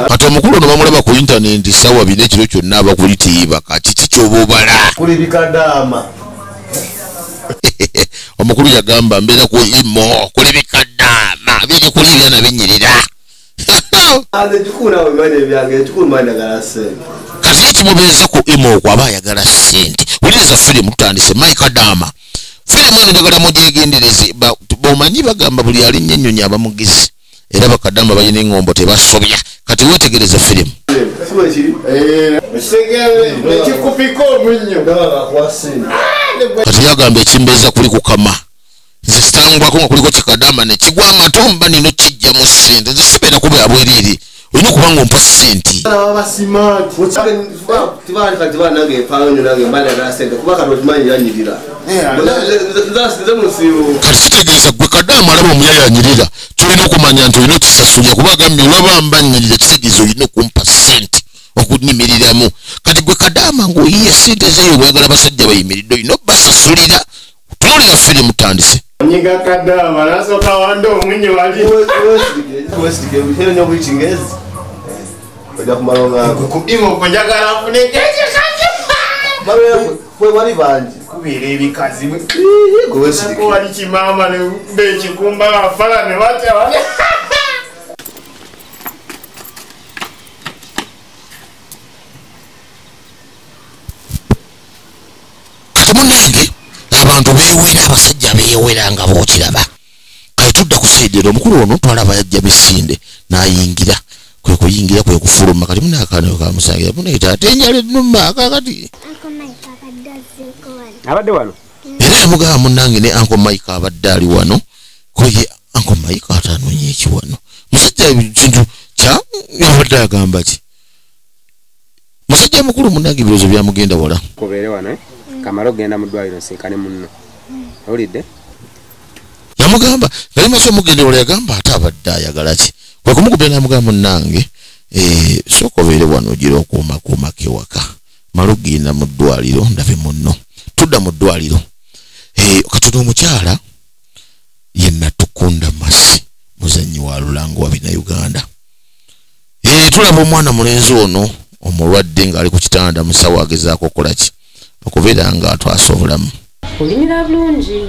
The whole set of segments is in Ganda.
Kati omukulu ono bamulaba ku intaneti ssaawa 4 ekiro kyonna abakuli tiyibaka kiki ky'oba obala kuli bikadaama. Omukulu yagamba mbeera ku imo kuli bikadaama biri kuli ebyana binyirira. Kati ekimubeeza ku imo okwo aba ayagala ssente. Wuliriza firimu tutandise Mike Adama. Firimu eno njagala mugyegendereze. Bomanyi bagamba buli alinnya ennyonyi aba mugezi era bakadama balina engombo tebasobya. Kati weetegereze firimu. Kati yagamba ekimbeeza kuli kukama. Nze sitangwako nga kuliko kikadama ne kigwa amatumba nino kijjamu ssente. Nze sibeera kubeera bwereere. Olina okuba ng'ompa ssente. Kati kitegeeza gwe kadaama alaba omuyaya anyirira kyolina okumanya nti olina okisasulira kuba agambye olaba mba nnyirira kitegeeza olina okumpa ssente okunyimiriramu. Kati gwe kadaama ng'oyiye ssente zeeyo bw'oyagala abasajja bayimiridde olina obbasasulira. Tunuulira firimu tutandise. Nyiga kadaama nasooka wanda omunyo wali. Kubeera ebikazi wali kimaama bekikumba bafala ne batya. Kati munnange abantu beewera abasajja beewera nga bw'okiraba. Kale tudda ku sayidi omukulu ono twalaba yajja misinde n'ayingira kwe kuyingira kwe kufuluma. Kati munne akaana kamusangira munne taata enjala ennuma akakati abadde wano. Era yamugamba munnange ne Uncle Mike abadde ali wano koye Uncle Mike atanonye eki wano. Musajja kintu kya yabadde agamba ki? Musajja mukulu munnange ebirowoozo byamugenda wala. Kubeere wano kamala okugenda mu ddwaliro nsinkane munno. Owulidde? Yamugamba nga limaze omugenda wala yagamba ate abadde ayagala ki? Kwe kumukubira n'amugamba munnange sooka obeere wano ogira okuumakuumako ewaka mala okugenda mu ddwaliro ndabe munno. Tudda mu ddwaliro. Katono omukyala ye Natukunda Masi muzannyi wa lulango wa Bannayuganda. Tulaba omwana mulenzi ono omulwadde ng'ali ku kitanda musawo agezaako okukola ki okubeera nga atwasa obulamu. Olimira bulungi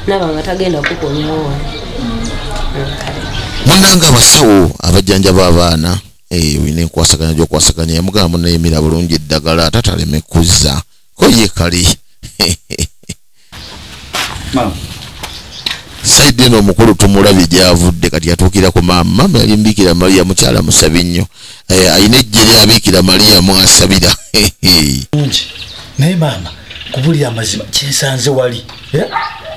naba nga tagenda kukonyawo wano. Munnange abasawo abajjanjaba abaana olina enkwasaganya gy'okwasaganya yamugamba munnayemira bulungi eddagala tataleme kuzza ko ye kali. Saidi eno omukulu tumulabye gy'avudde kati yatuukira ku maama. Maama yali Bikira Maria mukyala musabi nnyo. Alina ejje lya Bikira Maria mwasabira. Naye maama kubulira amazima kyensanze wali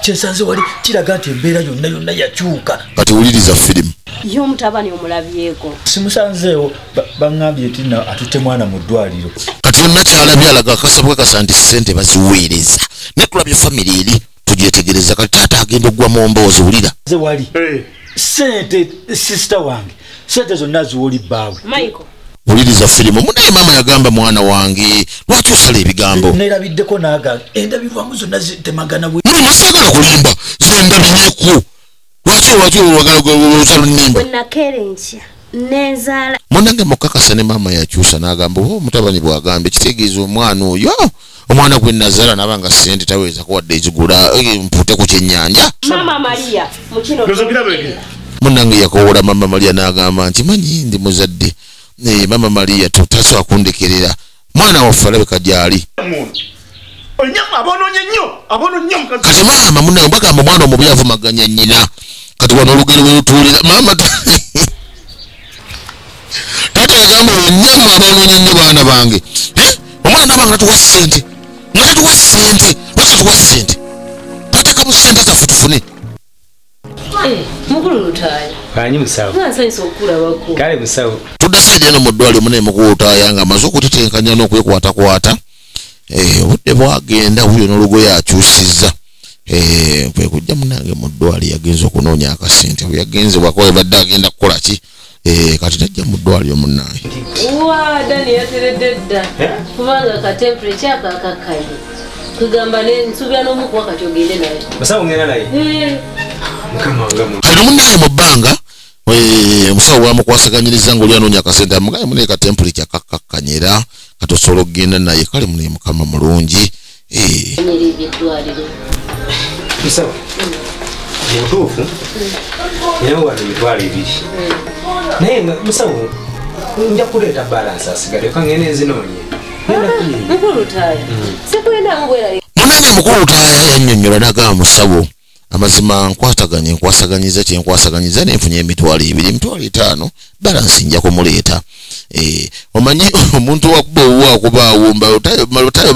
kyensanze wali kiraga nti embeera yonna yonna yakyuka. Kati wuliriza firimu. Ye omutabani omulabyeko. Simusanzeewo baŋŋambye nti nno atutte mwana mu ddwaliro. Kati yonna kyalabye alaga akasabwa kasa nti ssente baziweereza. Naye tulabye famire eri tugyetegereza. Kati taata agenda oggwa mu mboozi wulira. Nze wali ssente sisita wange ssente zonna ziwoli bbaawe. Michael. Wuliriza firimu. Munaye maama yagamba mwana wange lwaki osala ebigambo? Neerabiddeko n'agange endabirwamu zonna zitemagana bwe. Mulimu saagala kulimba ze ndabiryeko. Lwaki olwagala olunimba? Bwe nakeera enkya nenzaala. Munnange mukakasa ne maama yakyusa n'agamba oba omutabani bw'agambye kitegeeza omwana oyo omwana gwe nazaala n'aba nga ssente taweeza kuwadde ezigula mpute ku kyennyanja. Maama Maria mu kino. Munnange yakowoola Maama Maria n'agamba nti manyi ndi muzadde. Maama Maria tasobola kundekerera mwana waffe alabika gy'ali. Kati maama munnange bagamba omwana omubi avumaganya nnyina. Kati wano olugero we lutuulira maama taata yagamba onnyamu abonoonye nnyo baana bange. Omwana n'aba nga tatuwa ssente nga tatuwa ssente lwaki tatuwa ssente twateekamu ssente zaffe tufune. Mukulu Lutaaya. Kanyi musawo. Nsanyuse okukulabako. Kale musawo. Tudda sayidi eno mu ddwaliro munne mukulu Lutaaya ng'amaze okutetenkanya n'okwekwatakwata. Obudde bwagenda wuuyo n'olugoye akyusizza. Kwe kujja munnange mu ddwaliro yagenze okunoonya akasente. Bwe yagenze bw'akola badde agenda kukola ki? Kati tajja mu ddwaliro munnange. Wa Dani yateredde dda. Kubanga ka temperature akakakkaye. Kugamba ne nsubira n'omukuwa kati ogende naye. Musawo ngenda naye. Mukama wange mu. Kati munnaye mu bbanga omusawo wamukwasaganyiriza ng'oli anoonya akasente amugaye munaye ka temperature kakkakkanyira kati osobola okugenda naye kale munaye Mukama mulungi. Musawo mutuufu naye wano emitwalo 2 naye musawo nja kuleeta balance asigadde kangende nzinoonye. Mukulu Lutaaya sikwenda ngwera. Munange Mukulu Lutaaya yannyonnyola n'agamba musawo amazima nkwataganye nkwasaganyiza kye nkwasaganyiza nenfunye emitwalo 2 emitwalo 5 balance nja kumuleeta. Omanyi omuntu wakuba owuwo akuba awumba Lutaaya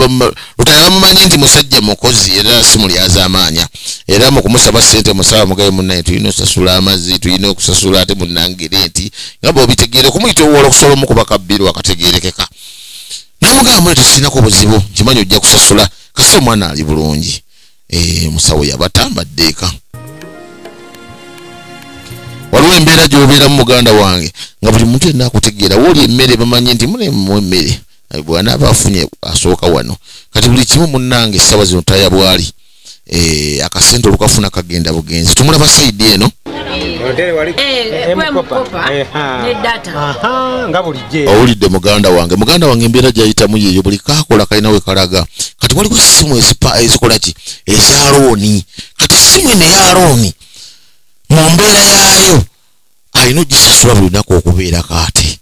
bamumanyi nti musajja mukozi era si mulyazaamaanya era mu kumusaba ssente musaba mugabe munnaye tulina okusasula amazzi tulina okusasula ate munnangire nti nga bw'obitegeere okumuyita owuwola okusobola omukuba kabbiru akategeerekeka. Namugamba mune tekirinako buzibu nkimanyi ojja kusasula kasi omwana ali bulungi. Musawo yabatambadde eka. Waliwo embeera gy'obeeramu muganda wange nga buli muntu yenna akutegeera wooli emmere bamanyi nti mulemu emmere bw'anaaba afunye asooka wano kati buli kimu munnange essaawa zino Lutaaya bw'ali akasente olukafuna kagenda bugenzi. Tumulaba sayidi eno owulidde muganda wange embeera gy'ayitamu yeeyo buli kakola kalina we kalaga. Kati waliwo essimu ezikola ki eza looni. Kati essimu eno eya looni mu mbeera yaayo alina ogisasula buli lunaku okubeerako ate.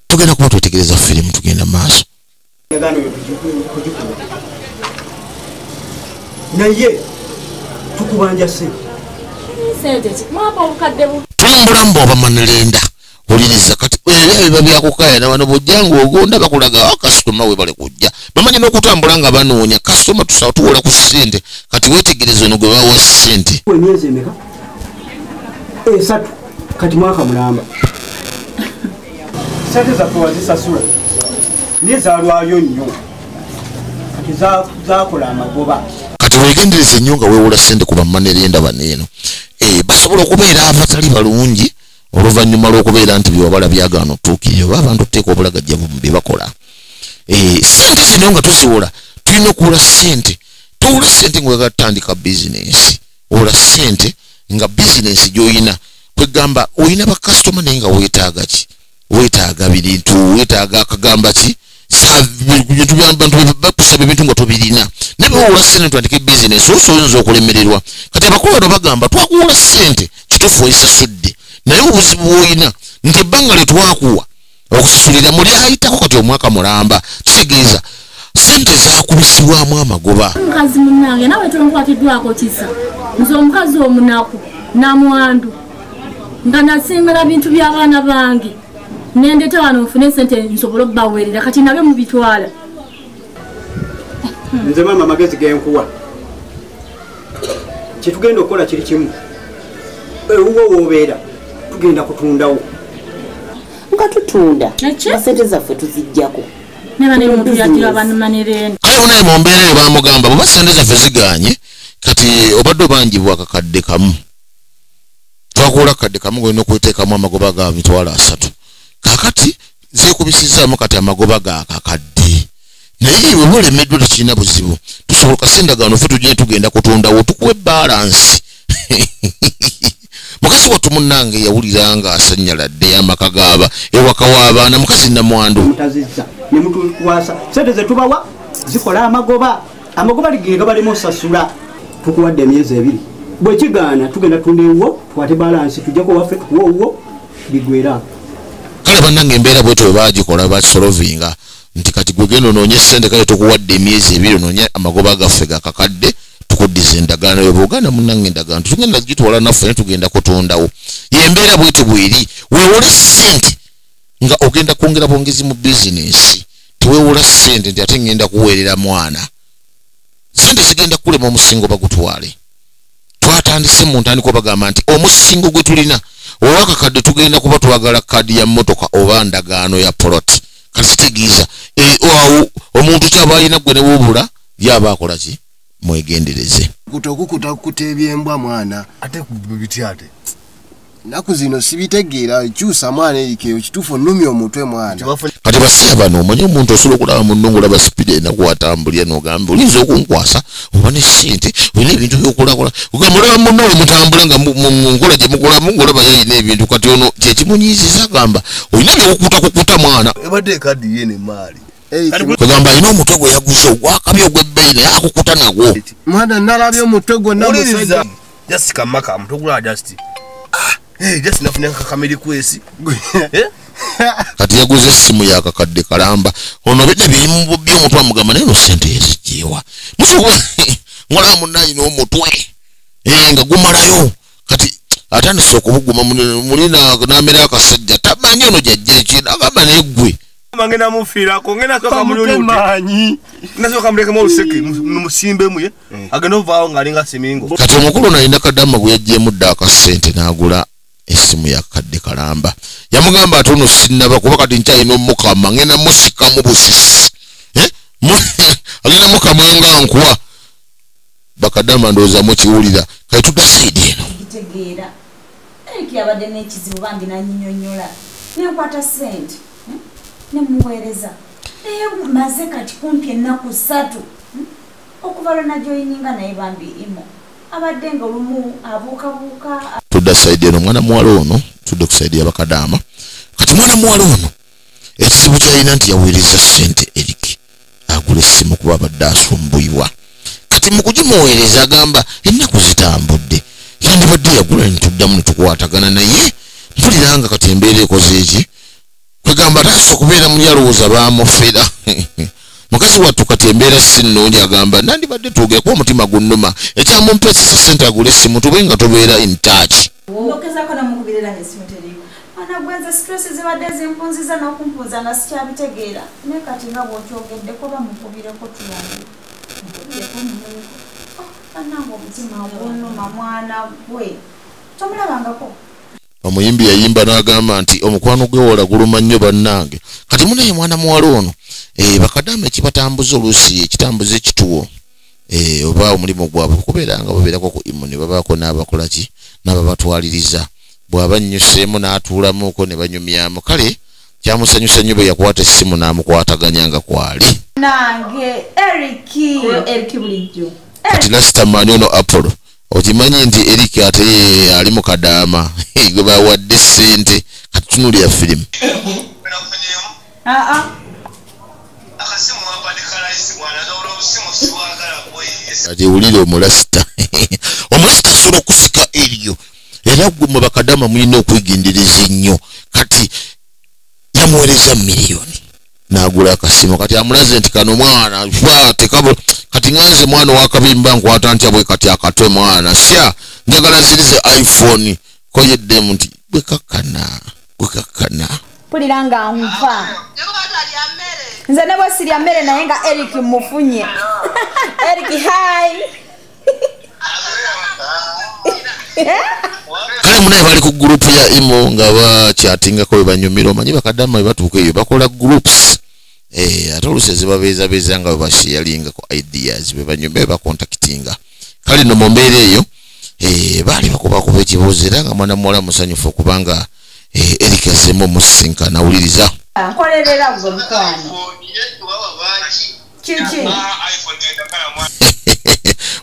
Tugenda kuba twetegereza firimu tugenda maaso. Naye tukubanja ssente. Tuli mu bulamu bw'abamanilenda wuliriza kati era biba byakukayana wano bw'ojja ng'ogonda bakulaga kasitoma we bale kujja bamanyi n'okutambula nga banoonya kasitoma tusaba tuwola ku ssente. Kati weetegereze ono gwe bawa ssente emyezi emeka 3 kati mwaka mulamba ssente zaffe wazisasula naye zaalwayo nnyo kati zaakola amagoba. Kati weegendereze nnyo nga weewola ssente ku bammanerenda bano eno basobola okubeera abatali balungi oluvannyuma lw'okubeera nti byewabala byagaana otuukirira oba abantu otuteeka obulagajjavu mu bye bakola. Ssente zino nga tuziwola tulina okuwola ssente. Towola ssente ng'oyagala tutandika bizinensi, wola ssente nga bizinensi gy'oyina kwegamba oyina bakasitoma naye nga weetaaga ki weetaaga bintu weetaaga akagamba ki bintu by'abantu bakusaba ebintu nga tobirina naye bwewola ssente tutandike bizinensi oso oyinza okulemererwa. Kati abakulu bano bagamba twakuwola ssente kituufu oyisasudde naye obuzibu bw'olina nti ebbanga lye twakuwa okusasulira muli ayitako kati omwaka mulamba kitegeeza ssente zaakubisibwamu amagoba. Mukazi munnange nawe tonkwatiddwako kisa nze omukazi omunaku namwandu nga nasingala bintu by'abaana bange nendeta wano nfune ssente nsobole obbaweerera kati nabyo mubitwala. Nze maama amagezi genkuwa kyetugenda okukola kiri kimu ewuwo w'obeera tugenda kutundawo. Nga tutunda sente zaffe tuziggyako. Kale munaye mu mbeera eyo bamugamba bw'oba ssente zaffe zigaanye kati obadde obanjibwa akakadde kamu twakuwola akakadde kamu ng'olina okweteekamu amagoba ga 300,000 kaakati zeekubisizaamu kati amagoba ga kakadde naye bwe bulemeddwa tekirina buzibu tusobola kasendagaano ffe tugende tugenda kutundawo tukuwe balansi. Mukazi wattu munnange yawulira nga asanyaladde amaka gaaba ewaka w'abaana mukazi namwandu mutazizza ne mutukwasa ssente ze tubawa zikola amagoba amagoba ligega balimu osasula tukuwadde emyezi 2 bwe kigaana tugenda tunda ewuwo tukwate balansi tujjako waffe tukuwa owuwo bigwera. Kale bannange embeera bwetyo bwe baagikola bakisolovinga nti kati gwe genda onoonye ssente kale tukuwadde emyezi 2 onoonye amagoba gaffe gakakadde tukuddiza endagaano yo bw'ogaana munnange endagaano tugenda gitwala naffe ne tugenda kutundawo. Y'embeera bwetyo bw'eri weewole ssente nga ogenda kwongera bwongezi mu bizinensi teweewola ssente nti ate ngenda kuweerera mwana. Ssente zigenda kulema omusingo bagutwale. Twatandise mu ntandikwa bagamba nti omusingo gwe tulina owakakadde tugenda kuba twagala kaadi ya mmotoka oba ndagaano ya poloti. Kati kitegeeza omuntu kyaba alina gwe ne woobula yaba akola ki mwegendereze. Kutokukuta kutebyembwa mwana ate biti ate naku zino sibitegeera kyusa mwana erikeyo kituufu nnumya omutwe mwana. Kati basiya bano omanyi omuntu osobola okulaba munno ng'olaba sipiidi Omusajja alina kuwatambulira n'ogamba oyinza okunkwasa oba ne ssente olina ebintu by'okolakola ogamba olaba munno we mutambula nga mu nkola gye mukolamu ng'olaba yalina ebintu kati ono kyekimunyiizisa agamba olina byokukutakukuta mwana. Ebadde ekaddi ye n'emaali. Kugamba alina omutwe gwe yaguze ogwakabi ogw'ebbeeyi naye akukuta nagwo. Mwana nalabye omutwe gwonna musajja. Just kamaka omutwe gula just. Just nafuna kakamiri kwesi. Kati yaguze essimu yakakadde kalamba ono bidde birimu bubbi omutwe amugamba naye no ssente yazigyewa. Musobola ng'olaba munne alina omutwe nga gumalayo kati atandise okubuguma muli n'amera akasajja tamanyi ono gyajja eki agamba naye ggwe. Ngenda mufiirako ngenda soka mulungi nasoka mulekemu oluseke musimbemu ye agenda ovaawo ng'alinga simingo. Kati omukulu ono alina kadama gwe yaggyemu dda akasente n'agula essimu yakadde kalamba. Yamugamba ate ono sinnaba kuba kati nkyalina omukama ngenda musikamu busisi. Agenda mukama nga nkuwa. Bakadama ndowooza mukiwulira. Kale tudda sayidi eno. Kitegeera. Eric yabadde n'ekizibu bambi n'annyonnyola. Nenkwata ssente. Nemuweereza. Naye maze kati kumpi ennaku 3 okuva lwe najoyininga naye bambi imo. Abadde nga olumu abuukabuuka. Tudda sayidi eno mwana muwala ono tudde ku sayidi y'abakadaama. Kati mwana muwala ono ekizibu ky'alina nti yaweereza ssente Eric agula essimu kuba abadde asumbuyibwa. Kati mu kugimuweereza agamba ennaku zitambudde yandibadde yagula ne tuddamu ne tukwatagana naye mpulira nga kati embeera ekoze eki kwegamba tasobola okubeera muli alowooza baamufera. Mukazi wattu kati embeera si nnungi agamba nandibadde twogere kuba omutima gunnuma ekyamumpesesa ssente agula essimu tube nga tubeera in touch. Ndokezaako namukubirira ng'essimu teriiko. Mwana gwe nze stress zibadde zimpunziza n'okumpunza nga sikyabitegeera. Naye kati nga bw'okyogeddeko bamukubireko tulange. Mukubireko mumuleko. Bannange omutima gunnuma mwana gwe. Tomulabangako. Omuyimbi yayimba n'agamba nti omukwano gwewola guluma nnyo bannange. Kati munaye mwana muwala ono bakadaama ekibatambuza oluusi ekitambuza ekituwo oba omulimu gwabwe kubeera nga babeerako ku imu ne babaako n'abakola ki n'ababatwaliriza bw'aba nnyuseemu n'atuulamuko ne banyumyamu. Kale kyamusanyusa nnyo bwe yakwata essimu n'amukwataganya nga kwali. Nange Eric. Eric bulijjo. Kati Lastamani ono Apollo okimanyi nti Eric ate ali mu kadaama gwe bawadde ssente. Kati tunuulira firimu. Kati wulira omulasita. Omulasita asobola okusika eryo era gwe mwe bakadaama mulina okwegendereza ennyo. Kati yamuweereza miliyoni n'agula akasimu. Kati amulaze nti kano mwana kati nganze mwana owakabimba nkwata ntya bwe kati akatwe mwana sya njagala zirize iPhone koyeddemu nti gwe kakkana gwe kakkana. Mpulira nga nfa. Nze ne bwe sirya mmere naye nga Eric mufunye. Eric hi. Kale munaye bali ku group ya imo nga bakyatingako bwe banyumira omanyi bakadama bwe batuuka eyo bakola groups. Ate oluusi ezibabeezabeeza nga bwe basharingako ideas bwe banyumira bakontakitinga. Kale nno mu mbeera eyo baali bakubakuba ekibuuzo era nga mwana muwala musanyufu okubanga Eric azzeemu omusisinkana awuliriza. Nkolerera gwe mukwano. Kiki?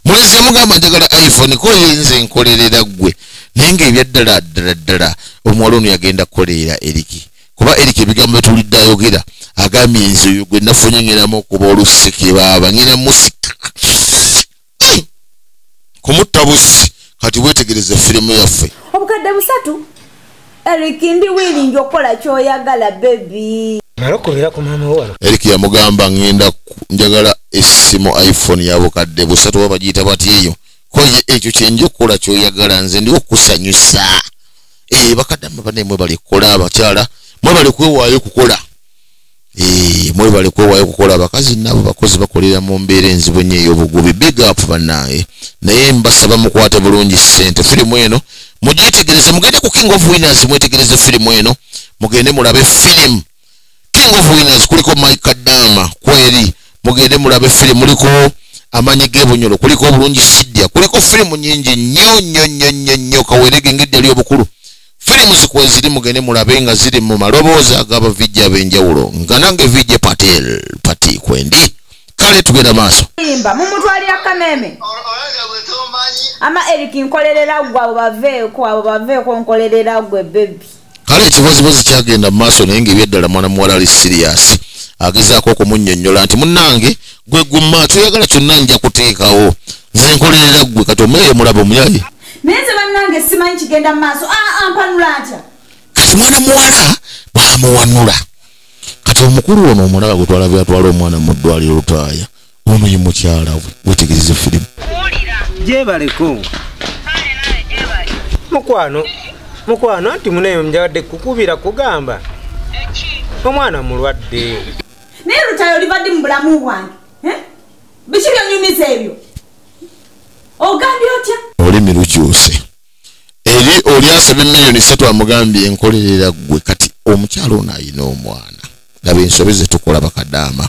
Mulezi yamugamba njagala iPhone ko nze nkolerera ggwe. Naye ng'ebya ddala ddala ddala omuwala ono yagenda kukolerera Eric. Kuba Eric ebigambo byetulidde ayogera agambye nze oyo gwe nafunye ngeramu okuba oluseke baaba ngenda musika kumutta busi. Kati weetegereze firimu yaffe. Obukadde 3 Eric ndi willing okukola ky'oyagala baby. Nalokubira ku maama wo. Eric yamugamba ngenda njagala essimu iPhone ya bukadde 3 oba bagiyita bati eyo. Ko ekyo kye nja okukola ky'oyagala nze ndi okusanyusa. Bakadama banne mwebale kukola abakyala mwebale kwewaayo kukola. Mwebale kwewaayo kukola abakazi nabo bakozi bakolera mu mbeera enzibu ennyo ey'obugubi. Big up bannaye. Naye mbasaba mukwate bulungi ssente. Firimu eno mugyetegereze mugende ku King of Winners mwetegereze firimu eno mugende mulabe firimu King of Winners kuliko Mike Kadama kweri mugende mulabe firimu muliko amanyi g'ebunyolo kuliko obulungi sidya kuliko firimu nyingi nnyo nnyo nnyo nnyo nnyo kawerege ng'edda ly'obukulu. Firimu zikweziri mugende mulabe nga ziri mu maloboozi ag'abavijja ab'enjawulo nga nange Vijay Patel Pati kwendi Kale tugenda maaso. Imba mumutwalira kameme. Ama Eric nkolerera gwe abo baveeko, abo baveeko nkolerera gwe baby. Kale ekibozibozi kyagenda mu maaso, naye ng'ebyeddala mwana muwala ali serious, agezaako okumunnyonnyola nti munnange gwe gumma, kyoyagala kyonna nja kuteekawo, nze nkolerera ggwe. Kati omuyaye mulaba omuyaye. Naye nze bannange simanyi kigenda mu maaso. Ampanula atya? Kati mwana muwala bamuwanula. Kati omukulu ono omulaba gwe twalabye atwala omwana mu ddwaliro Lutaaya, ono ye mukyala we. Wetegereze firimu. Gyebaleko mukwano, mukwano anti muneyo njagadde kukubira kugamba omwana mulwadde. Naye Lutaaya oliva ddi mu bulamu bwange? Biki byonyumiza ebyo? Ogambye otya? Olulimi lukyuse. Eri oli asabye 3 million amugambye enkolerera ggwe. Kati omukyala ono ayina omwana. Laba ensobi ze tukola bakadaama.